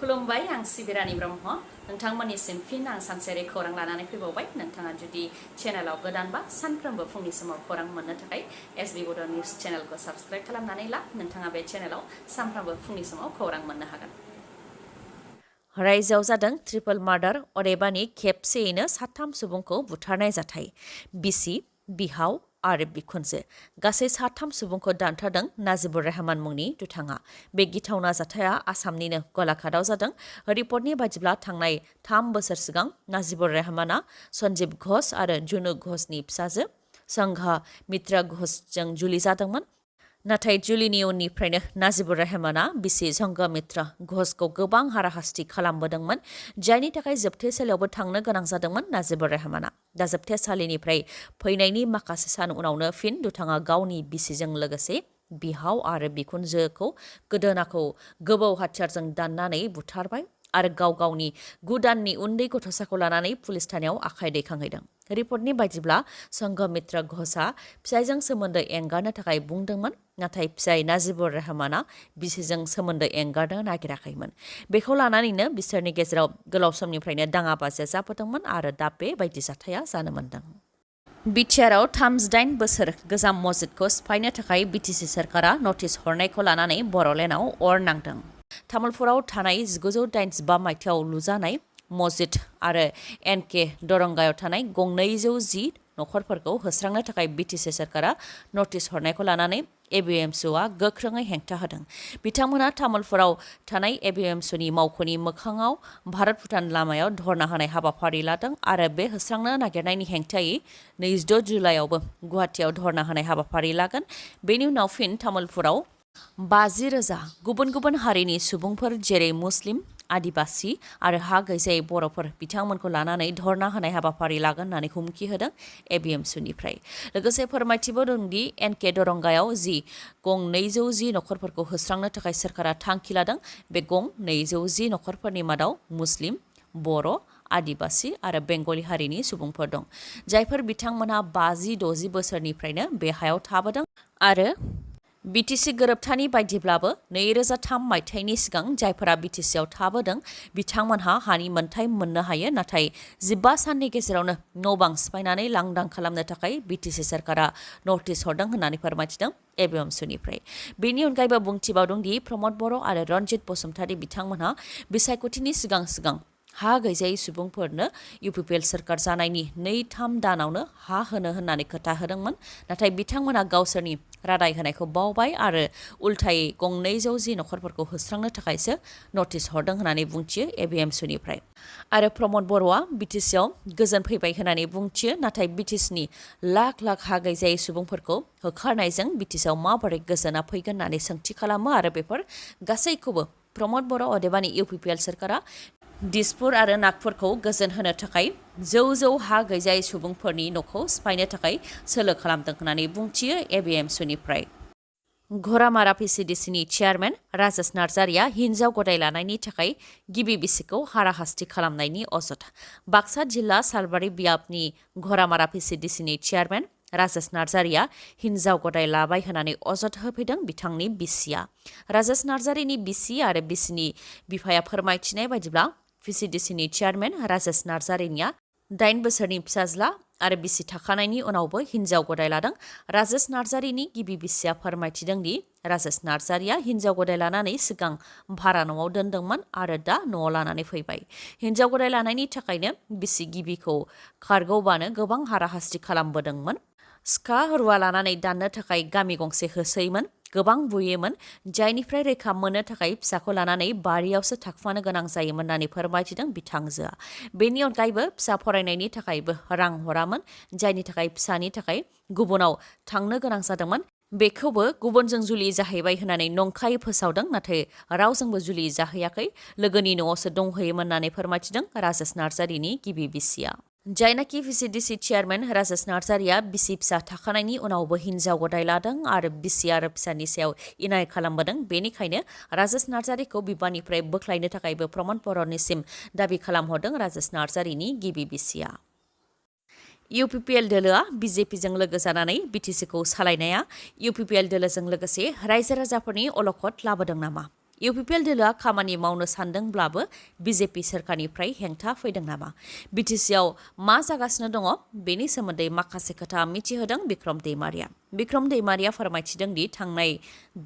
खुलुमबाय आं सिबिरानि ब्रह्म नोंथांमोननिसिम फिन आं सानसेयारि खौरां लानानै फैबावबाय नोंथाङा जुदि चेनेलाव गोदानबा सानफ्रोमबो फुंनि समाव खौरां मोननो थाखाय एसबी बड' निउज चेनेलखौ साबस्क्राइब खालामनानै ला नोंथाङा बे चेनेलाव सानफ्रोमबो फुंनि समाव खौरां मोननो हागोन। रायजोआव जादों ट्रिपल मार्डार अदेबानि खेबसेयैनो साथाम सुबुंखौ बुथारनाय जाथाय बिसि बिहाव आरो बिखुनजो गासै साथाम सुबुंखौ दानथारदों नाजिबुर रहमान मुंनि दुथाङा। बे गिथावना जाथाया आसामनिनो गलाघाटआव जादों। रिपर्टनि बायदिब्ला थांनाय 3 बोसोर सिगां नाजिबुर रहमाना सन्जीब घोष आरो जुनु घोषनि फिसाजो संघा मित्रा घोषजों जुलि जादोंमोन। नाथाय जुलिनि उननिफ्रायनो नाजिबुर रहमाना बिसि संघा मित्रा घोषखौ गोबां हाराहास्ति खालामबोदोंमोन, जायनि थाखाय जोबथेसालियावबो थांनो गोनां जादोंमोन नाजिबुर रहमाना। दा जोबथेसालिनिफ्राय फैनायनि माखासे सान उनावनो फिन दुथाङा गावनि बिसिजों लोगोसे बिहाव आरो बिखुनजोखौ गोदोनाखौ गोबौ हाथियारजों दाननानै बुथारबाय आरो गावनि 9 दाननि उन्दै गथ'साखौ लानानै पुलिस थानायाव आखाइ दैखांहैदों। रिपर्टनि बायदिब्ला संघमित्रा घोषआ फिसायजों सोमोन्दो एंगारनो थाखाय बुंदोंमोन, नाथाय फिसाय नाजिबुर रहमाना बिसिजों सोमोन्दो एंगारनो नागिराखैमोन। बेखौ लानानैनो बिसोरनि गेजेराव गोलाव समनिफ्रायनो दाङाबाजिया जाबोदोंमोन आरो दा बेबायदि जाथाया जानो मोन्दों। बिटिआरआव 38 बोसोर गोजाम मस्जिदखौ सिफायनो थाखाय बिटिसि सोरखारा नटिस हरनायखौ लानानै बर'लेण्डआव अर नांदों। तामुलपुराव थानाय 1985 मायथाइयाव लुजानाय मस्जिद आरो एनके दरंगायाव थानाय गं 210 नखरफोरखौ होस्रांनो थाखाय बिटिसि सोरखारा नटिस हरनायखौ लानानै एबिएमसुआ गोख्रोङै हेंथा होदों। बिथांमोना तामुलपुराव थानाय एबिएमसुनि मावख'नि मोखाङाव भारत-भुटान लामायाव धर्ना होनाय हाबाफारि लादों आरो बे होस्रांनो नागिरनायनि हेंथायै 26 जुलाइआवबो गुवाहाटीआव धर्ना होनाय हाबाफारि लागोन। बेनि उनाव फिन तामुलपुराव 50,000 गुबुन हारिनि सुबुंफोर जेरै मुस्लिम, आदिबासि आरो हा गैजायै बर'फोर बिथांमोनखौ लानानै धर्ना होनाय हाबाफारि लागोन होननानै हुमखि होदों एबिएमसुनिफ्राय। लोगोसे फोरमायथिबो दंदि एनके दरंगायाव गं 210 नखरफोरखौ होस्रांनो थाखाय सोरखारा थांखि लादों। बे गं 210 नखरफोरनि मादाव मुस्लिम, बर', आदिबासि आरो बेंगलि हारिनि सुबुंफोर दं, जायफोर बिथांमोनहा 50-60 बोसोरनिफ्रायनो बे हायाव थाबोदों आरो बिटिसि गोरोबथानि बायदिब्लाबो 2003 मायथाइनि सिगां जायफोरा बिटिसिआव थाबोदों बिथांमोनहा हानि मोन्थाय मोननो हायो, नाथाय 15 साननि गेजेरावनो न' बां सिफायनानै लांदां खालामनो थाखाय बिटिसि सोरखारा नटिस हरदों होननानै फोरमायथिदों एबिएमसुनिफ्राय। बेनि अनगायैबो बुंथिबावदोंदि प्रमद बर' आरो रनजित बसुमतारी बिथांमोनहा बिसायख'थिनि सिगां हा गैजायै सुबुंफोरनो इउपिपिएल सोरखार जानायनि 2-3 दानावनो हा होनो होननानै खोथा होदोंमोन, नाथाय बिथांमोना गावसोरनि रादाय होनायखौ बावबाय आरो उल्थायै गं 210 नखरफोरखौ होस्रांनो थाखायसो नटिस हरदों होननानै बुंथियो एबिएमसुनिफ्राय। आरो प्रमद बर'आ बिटिसिआव गोजोन फैबाय होननानै बुंथियो, नाथाय बिटिसिनि लाख हा गैजायै सुबुंफोरखौ होखारनायजों बिटिसिआव माबोरै गोजोना फैगोन होननानै सोंथि खालामो आरो बेफोर गासैखौबो प्रमद बर' अदेबानि इउपिपिएल सोरखारा दिसपुर आरो नागपुरखौ गोजोन होनो थाखाय जौ हा गैजायै सुबुंफोरनि न'खौ सिफायनो थाखाय सोलो खालामदों होननानै बुंथियो एबिएमसुनिफ्राय। घरामारा VCDCनि चेयारमेन राजेश नार्जारिया हिन्जाव गदाय लानायनि थाखाय गिबि बिसिखौ हाराहास्ति खालामनायनि अजद। बाक्सा जिल्ला सालबारि बियाबनि घरामारा VCDCनि चेयारमेन राजेश नार्जारिया हिन्जाव गदाय लाबाय होननानै अजद होफैदों बिथांनि बिसिया। राजेश नार्जारिनि बिसि आरो बिसिनि बिफाया फोरमायथिनाय बायदिब्ला VCDCनि चेयारमेन राजेश नार्जारिनिया 8 बोसोरनि फिसाज्ला आरो बिसि थाखानायनि उनावबो हिन्जाव गदाय लादों। राजेश नार्जारिनि गिबि बिसिया फोरमायथिदोंदि राजेश नार्जारिया हिन्जाव गदाय लानानै सिगां भारा न'आव दोनदोंमोन आरो दा न'आव लानानै फैबाय। हिन्जाव गदाय लानायनि थाखायनो बिसि गिबिखौ खारगौबानो गोबां हाराहास्ति खालामबोदोंमोन। सिखा रुवा लानानै दाननो थाखाय गामि गंसे होसोयोमोन, गोबां बुयोमोन, जायनिफ्राय रैखा मोननो थाखाय फिसाखौ लानानै बारियावसो थाखुमानो गोनां जायोमोन होननानै फोरमायथिदों बिथांजोआ। बेनि अनगायैबो फिसा फरायनायनि थाखायबो रां हरामोन, जायनि थाखाय फिसानि थाखाय गुबुनाव थांनो गोनां जादोंमोन। बेखौबो गुबुनजों जुलि जाहैबाय होननानै नंखायै फोसावदों, नाथाय रावजोंबो जुलि जाहैयाखै, लोगोनि न'आवसो दंहैयोमोन होननानै फोरमायथिदों राजेश नार्जारिनि गिबि बिसिया। जायनाखि VCDC चेयारमेन राजेश नार्जारिया बिसि फिसा थाखानायनि उनावबो हिन्जाव गदाय लादों आरो बिसि आरो फिसानि सायाव इनाय खालामबोदों, बेनिखायनो राजेश नार्जारिखौ बिबाननिफ्राय बोख्लायनो थाखायबो प्रमद बर'निसिम दाबि खालामहरदों राजेश नार्जारिनि गिबि बिसिया। इउपिपिएल दोलोआ बिजेपिजों लोगो जानानै बिटिसिखौ सालायनाया इउपिपिएल दोलोजों लोगोसे रायजो राजाफोरनि अलखद लाबोदों नामा? इउपिपिएल दोलोआ खामानि मावनो सानदोंब्लाबो बिजेपि सोरखारनिफ्राय हेंथा फैदों नामा? बिटिसिआव मा जागासिनो दङ बेनि सोमोन्दै माखासे खोथा मिथिहोदों बिक्रम दैमारिया। बिक्रम दैमारिया फोरमायथिदों दि थांनाय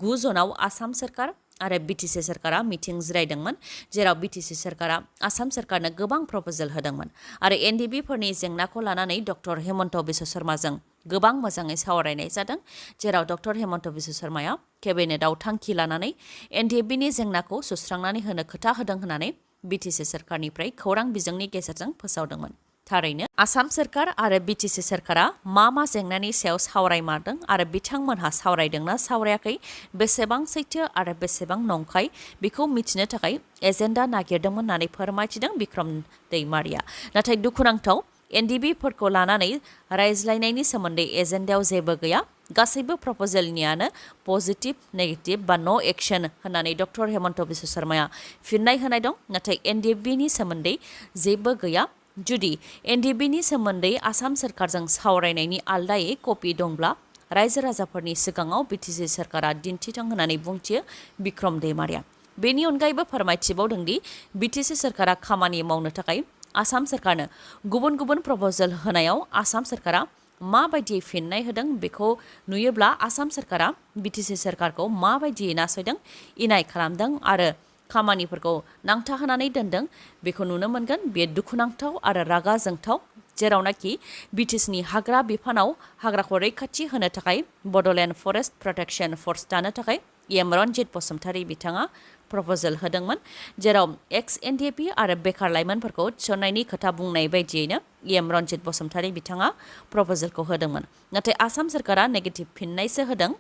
9 जनाव आसाम सोरखार आरो बिटिसि सोरखारा मिटिं जिरायदोंमोन, जेराव बिटिसि सोरखारा आसाम सोरखारनो गोबां प्रप'जेल होदोंमोन आरो एनडिबिफोरनि जेंनाखौ लानानै डक्टर हेमन्त बिश्व शर्माजों गोबां मोजाङै सावरायनाय जादों, जेराव डक्टर हेमन्त बिश्व शर्माया केबिनेटआव थांखि लानानै एनडिबिनि जेंनाखौ सुस्रांनानै होनो खोथा होदों होननानै बिटिसि सोरखारनिफ्राय खौरां बिजोंनि गेजेरजों फोसावदोंमोन। थारैनो आसाम सोरखार आरो बिटिसि सोरखारा मा जेंनानि सायाव सावरायमारदों आरो बिथांमोनहा सावरायदोंना सावरायाखै, बेसेबां सैथो आरो बेसेबां नंखाय बेखौ मिथिनो थाखाय एजेन्डा नागिरदोंमोन होननानै फोरमायथिदों बिक्रम दैमारिया। नाथाय दुखुनांथाव एनडिबिफोरखौ लानानै रायज्लायनायनि सोमोन्दै एजेन्डायाव जेबो गैया। गासैबो प्रप'जेलनियानो पजिटिभ, नेगेटिभ बा नो एक्शन होननानै डक्टर हेमन्त बिश्व शर्माया फिननाय होनाय दं, नाथाय एनडिबिनि सोमोन्दै जेबो गैया। जुदि एनडिबिनि सोमोन्दै आसाम सोरखारजों सावरायनायनि आलदायै कपि दंब्ला रायजो राजाफोरनि सिगाङाव बिटिसि सोरखारा दिन्थिथों होननानै बुंथियो बिक्रम दैमारिया। बेनि अनगायैबो फोरमायथिबावदों दि बिटिसि सोरखारा खामानि मावनो थाखाय आसाम सोरखारनो गुबुन गुबुन प्रप'जेल होनायाव आसाम सोरखारा माबायदि फिननाय होदों बेखौ नुयोब्ला आसाम सोरखारा बिटिसि सोरखारखौ माबायदि नासयदों, इनाय खालामदों आरो खामानिफोरखौ नांथाहोनानै दोनदों बेखौ नुनो मोनगोन। बेयो दुखुनांथाव आरो रागा जोंथाव, जेरावनाखि बिटिसिनि हाग्रा बिफानाव हाग्राखौ रैखाथि होनो थाखाय बड'लेण्ड फरेस्ट प्रटेक्शन फर्स दानो थाखाय रन्जित बसुमतारी बिथाङा प्रप'जेल होदोंमोन, जेराव एक्स एनडिपि आरो बेखार लाइमोनफोरखौ थिसननायनि खोथा बुंनाय बायदियैनो रन्जित बसुमतारी बिथाङा प्रप'जेलखौ होदोंमोन। नाथाय आसाम सोरखारा नेगेटिभ फिननायसो होदों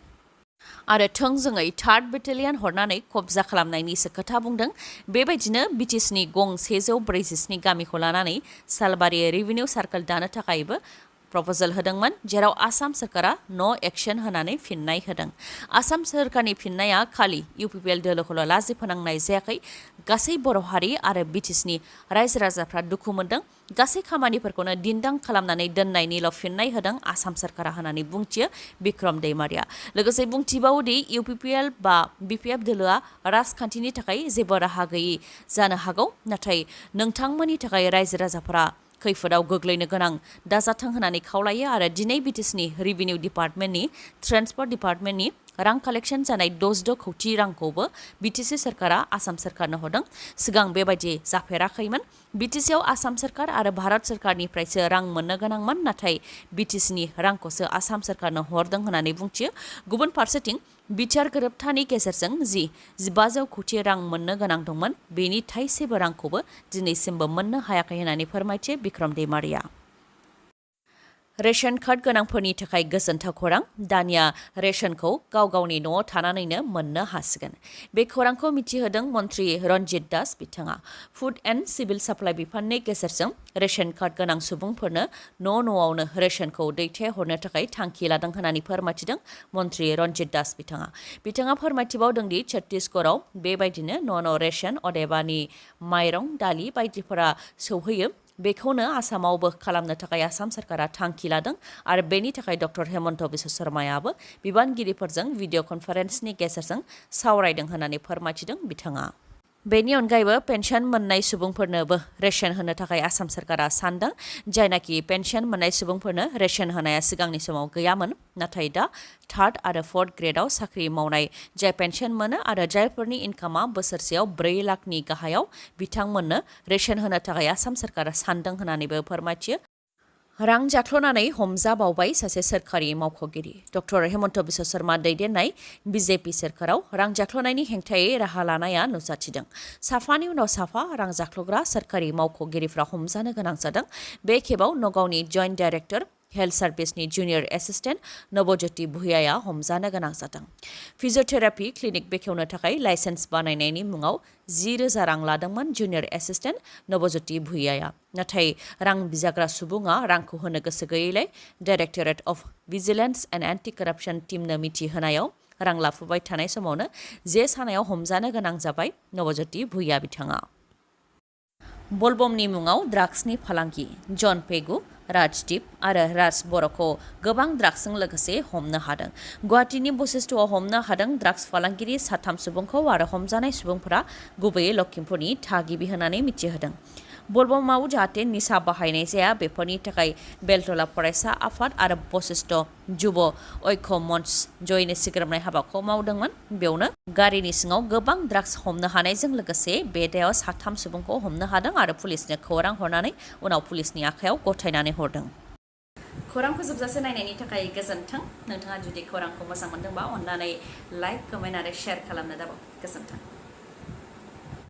आरो थोंजोङै 3rd बेटेलियन हरनानै कब्जा खालामनायनिसो खोथा बुंदों। बेबायदिनो बिटिसिनि गं 147 गामिखौ लानानै सालबारि रेभिनिउ सार्कल दानो थाखायबो प्रप'जेल होदोंमोन, जेराव आसाम सोरखारा नो एक्शन होनानै फिननाय होदों। आसाम सोरखारनि फिननाया खालि इउपिपिएल दोलोखौल' लाजि फोनांनाय जायाखै, गासै बर' हारि आरो बिटिसिनि रायजो राजाफ्रा दुखु मोनदों। गासै खामानिफोरखौनो दिन्दां खालामनानै दोननायनिल' फिननाय होदों आसाम सोरखारा होननानै बुंथियो बिक्रम दैमारिया। लोगोसे बुंथिबावोदि इउपिपिएल बा बिपिएफ दोलोआ राजखान्थिनि थाखाय जेबो राहा गैयै जानो हागौ, नाथाय नोंथांमोननि थाखाय रायजो राजाफोरा खैफोदाव गोग्लैनो गोनां दाजाथों होननानै खावलायो आरो दिनै बिटिसिनि रेभिनिउ डिपार्टमेन्टनि ट्रेन्सपर्ट डिपार्टमेन्टनि रां कालेक्शन जानाय 62 कौटि रांखौबो बिटिसि सोरखारा आसाम सोरखारनो हरदों। सिगां बेबायदि जाफेराखैमोन। बिटिसिआव आसाम सोरखार आरो भारत सोरखारनिफ्रायसो रां मोननो गोनांमोन, नाथाय बिटिसिनि रांखौसो आसाम सोरखारनो हरदों होननानै बुंथियो। गुबुन फारसेथिं बिटिआर गोरोबथानि गेजेरजों 1500 कौटि रां मोननो गोनां दंमोन, बेनि थाइसेबो रांखौबो दिनैसिमबो मोननो हायाखै होननानै फोरमायथियो बिक्रम दैमारिया। रेशन कार्ड गोनांफोरनि थाखाय गोजोनथाव खौरां, दानिया रेशनखौ गाव गावनि न'आव थानानैनो मोननो हासिगोन। बे खौरांखौ मिथिहोदों मन्त्रि रन्जित दास बिथाङा। फुड एन्ड सिभिल साप्लाइ बिफाननि गेजेरजों रेशन कार्ड गोनां सुबुंफोरनो न'आवनो रेशनखौ दैथायहरनो थाखाय थांखि लादों होननानै फोरमायथिदों मन्त्रि रन्जित दास बिथाङा। बिथाङा फोरमायथिबावदों दि छत्तीसगढ़आव बेबायदिनो न' रेशन अदेबानि माइरं, दालि बायदिफोरा सौहैयो। बेखौनो आसामावबो खालामनो थाखाय आसाम सोरखारा थांखि लादों आरो बेनि थाखाय डक्टर हेमन्त बिश्व शर्मायाबो बिबानगिरिफोरजों भिडिअ' कनफारेन्सनि गेजेरजों सावरायदों होननानै फोरमायथिदों बिथाङा। बेनि अनगायैबो पेन्सन मोननाय सुबुंफोरनोबो रेशन होनो थाखाय आसाम सोरखारा सानदों। जायनाखि पेन्सन मोननाय सुबुंफोरनो रेशन होनाया सिगांनि समाव गैयामोन, नाथाय दा 3rd आरो 4th ग्रेडआव साख्रि मावनाय जाय पेन्सन मोनो आरो जायफोरनि इनकामा बोसोरसेयाव 4 लाखनि गाहायाव, बिथांमोननो रेशन होनो थाखाय आसाम सोरखारा सानदों होननानैबो फोरमायथियो। रां जाख्ल'नानै हमजाबावबाय सासे सोरखारि मावख'गिरि। डक्टर हेमन्त बिश्व शर्मा दैदेननाय बिजेपि सोरखाराव रां जाख्ल'नायनि हेंथायै राहा लानाया नुजाथिदों। साफानि उनाव साफा रां जाख्ल'ग्रा सोरखारि मावख'गिरिफ्रा हमजानो गोनां जादों। बे खेबाव नगावनि जइन्ट डाइरेक्टर हेल्थ सार्भिसनि जुनियर एसिस्टेन्ट नबज्योति भुइयाया हमजानो गोनां जादों। फिजिअथेरापि क्लिनिक बेखेवनो थाखाय लाइसेन्स बानायनायनि मुङाव 10,000 रां लादोंमोन जुनियर एसिस्टेन्ट नबज्योति भुइयाया। नाथाय रां बिजाग्रा सुबुङा रांखौ होनो गोसो गैयैलाय directorate of vigilance and anti कराप्शन टीमनो मिथिहोनायाव रां लाफुबाय थानाय समावनो जे सानायाव हमजानो गोनां जाबाय नबज्योति भुइया बिथाङा। बलबमनि मुङाव ड्राग्सनि फालांगि, जन पेगु राजदीप आरो राज बर'खौ गोबां ड्राग्सजों लोगोसे हमनो हादों। गुवाहाटीनि बशिष्ठआव हमनो हादों ड्राग्स फालांगिरि 3 सुबुंखौ आरो हमजानाय सुबुंफोरा गुबैयै लखिमपुरनि थागिबि होननानै मिथिहोदों। बलबमाव जाहाथे निसा बाहायनाय जाया बेफोरनि थाखाय बेलतला फरायसा आफाद आरो बशिष्ठ जुब ऐक्य मन्च जयैनो सिग्रोमनाय हाबाखौ मावदोंमोन। बेयावनो गारिनि सिङाव गोबां ड्राग्स हमनो हानायजों लोगोसे बे दायाव 3 सुबुंखौ हमनो हादों आरो पुलिसनो खौरां हरनानै उनाव पुलिसनि आखायाव गथायनानै हरदों। खौरांखौ जोबजासे नायनायनि थाखाय गोजोन्थों। नोंथाङा जुदि खौरांखौ मोजां मोनदोंबा अन्नानै लाइक, कमेन्ट आरो शेयार खालामनो दाबाव। गोजोन्थों।